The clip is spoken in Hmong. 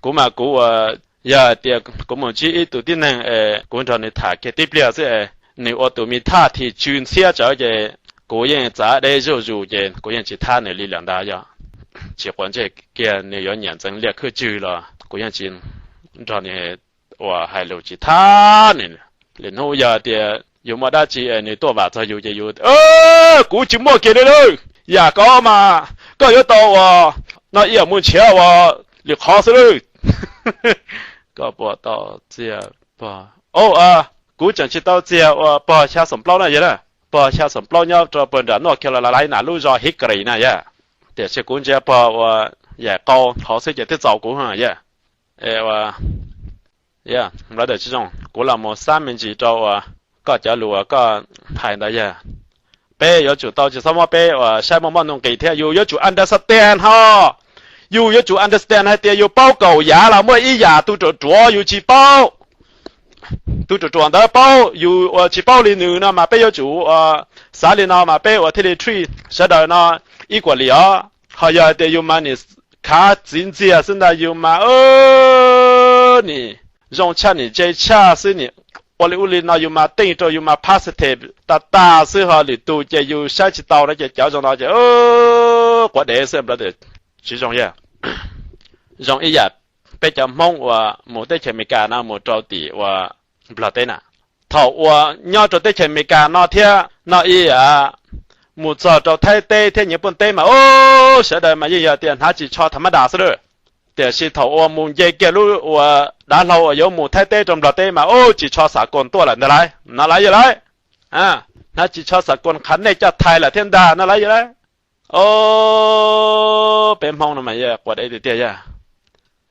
Kuv mas kuv ua, yog hais tias kuv mus ntsib ib tug tib neeg es kuv nrog nws tham kiag tib pliag xwb es nws ua tus me thaj thim tsw ntxhiab tsawv ces kuv yeej txav deb zuj zus ces kuv yeej tsis thab nws li lawm ntag. Yog tsis quav ntsej kiag nws yuav nyiam ntxeev liaj khwj tswg los kuv yeej tsis nrog nws ua hais lus tsis thab nws. Lwm hnub yog tias yus muaj dab tsi es nws tuaj vam txog yus ces yus, kuv tsis muaj kiag li lawm. Yam koj mas koj yuav tau ua, no ib yam mus nrhiav ua lwm qhov xwb lawm. Koj puas tau txiag pog? Kuv tseem tsis tau txiag ua pog xya xoom plaub na yog na. Pog xya xoom plaub nyob rau pawg nram North Carolina lub zos Hickory na yog. Tiam sis kuv ntsia pog ua yaim qau hov xwb ces twb txaus kuv yog. Ua, brother tsis zoo, kuv los mus xab me ntsis rau ua koj cov lus uas koj hais ntawd yog. Peb yuav tsum tau tsis txhob muab peb ua saib muaj mob nuj nqis thiab yus yuav tsum understand ho. Yus yuav tsum understand hais tias yus paub kaum yav los muaj ib yam tus ruam ruam yus tsis paub. Tus ruam ruam ntawd paub, yus ua tsis paub li nws no mas peb yuav tsum ua xav li no mas peb ua thiaj li treat sawv daws no equally os. Ho yog hais tias yus mas nim khav txiv ntxiag xwb ntag yus mas nim zoo tshaj nim ntse tshaj xwb nim ua li ub li no yus mas teej rau yus mas positive tas tas xwb ho lwm tus ces yus saib tsis tau no ces cov zoo no ces quav dev xwb. Tsis zoo yog. Zoo ib yam peb cov Hmoob uas mus teb chaws Amelikas no mus rau tim ua Nplog teb na. Thaum uas nyob rau teb chaws Amelikas no thiab no ib yam mus txog rau Thaib teb thiab Nyij Pooj teb mas ub sawv daws mas yeej yog tias hnav ris tsho tham mab das xwb lawm. Tiam sis thaum uas mus nce kiag lub uas dav hlau uas yuav mus Thaib teb rau Nplog teb mas ub ris tsho xam koos tuaj lawm ntag lauj, no lauj yog lauj. Hnav ris tsho xam koos qhav nej coj thais lawm thiab ntag no lauj yog lauj. Peb Hmoob no mas yog quav dev tiag tiag yog.